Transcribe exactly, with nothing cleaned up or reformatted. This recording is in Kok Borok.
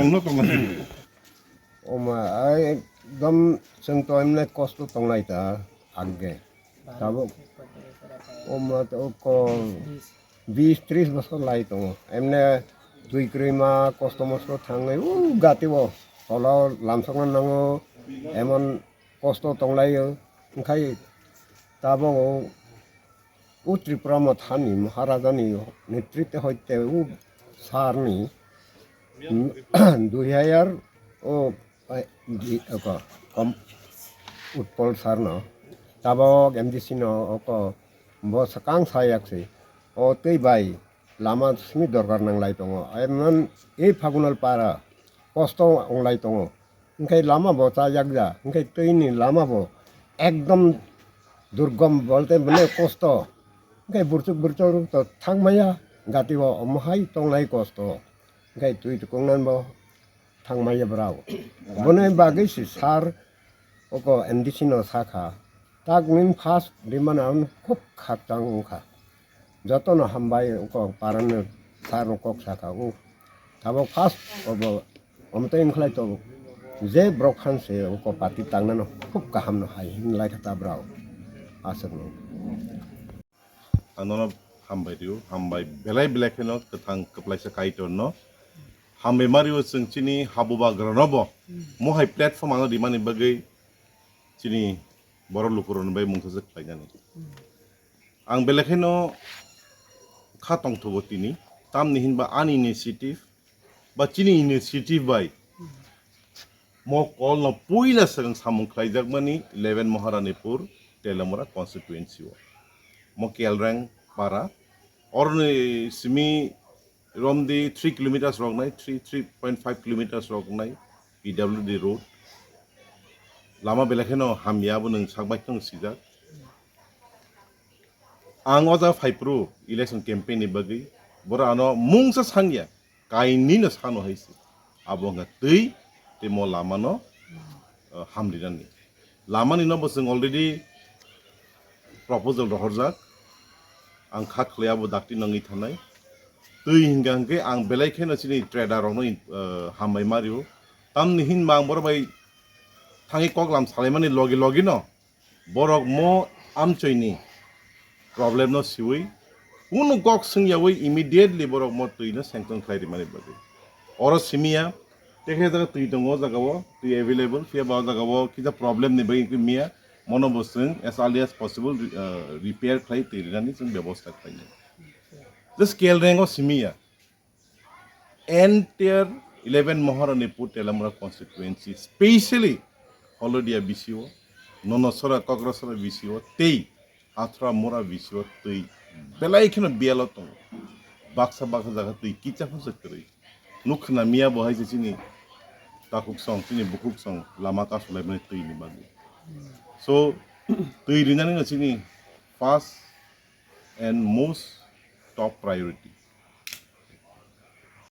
Tongno tongna. Oma, ai, ekdom chwng to emne kosto tonglai ta, agge. Tabuk, oma, to ko bis tris bosor lai tongo. Emne twi kwrwi ma kosto mosto thangwi, u gati o, tolo lamsokna nango, emon kosto tonglaio. Wngkhai tabuk o, u Tripura Mothani Maharajani netrite hoite u sarni, mm, dui hajar o, ai, di, oko, kom, Utpal sarno, tabok M D C no oko, bo sakang sayak se, o tei bai, lama simi dorkar nanglai tongo, emon ei Phagunal para, kosto onglai tongo, hingkhai lama bo chajak ja, hingkhai tei ni lama bo ekdom durgom bolte mane kosto, hingkhai burchuk burchuk rok to thangmaya, gati o omo hai tonglai kosto, hingkhai twi tukung nan bo thangmaya brao. Boni bagwi si sar oko M D C no sakha, tak nin first dimana khub khakchang wngkha. Jotono hambai oko parano sar no kok sakha. Tabok first obo omtwi wngkhlai to je borok phan se oko party tangnano khub kaham no hai hinlai kha ta brao. Aswk no. Ang nono hambai rio, hambai belai belai kheno kwthang kwplaisa Kaitorno. Hambai ma rio chwng chini habubagranobo mohai platform ano rimani bagwi chini borok lukurokni bai mungsa se khlainani. Ang belai kheno kha tongthogo tini, tamni hinba ani initiative, ba chini initiative bai mo call no puila swkang samung khlaijakmani eleven Maharanipur Telamura constituency o. Mo Kelreng para oroni simi romdi three kilometers rok nai, three, three point five kilometers rok nai P W D road. Lama belai kheno hamya bo nwng sak bai kheno sijak. Ang o jaga phai phuru election campaign ni bagwi borok ano mungsa sangya, kainwi no sano hai se. Abo wngkha twi tei mo lama no, uh, hamrinani. Lama ni no bo chwng already proposal rohorjak. Ang kha khlai abo dakti nangwi thanai. Twi hingka hingke ang belai kheno chini trader rok no, uh, hambai ma rio. Tamni hinba ang borok bai thangwi koklam salaimani logi logi no borok mo amchoini problem no siwi kunu kok swngyawi immediately borok mo twi no sanction khlai rimani bagwi. Oro simiya tekhe jaga twi tongo o jaga o, twi available, phiya ba o jaga o kisa problem ni bagwi wngkhe miya, mono bo chwng as early as possible, uh, repair khlai twi rinani chwng bebosta khlainai. Just Kelreng o simiya. Entire eleven Maharanipur Telamura constituency, specially Holodia B C O, Nonosora, Kokrasora B C O, tei Athra Mura B C O twi belai kheno biyalo tongo. Baksa baksa jaga twi kicha phano se kwrwi. Nuk khna miya bo hai se chini takhuk song, chini bukhuk song lama kasulaimani twi ni bagwi. So, twi rinani no chini first and most top priority.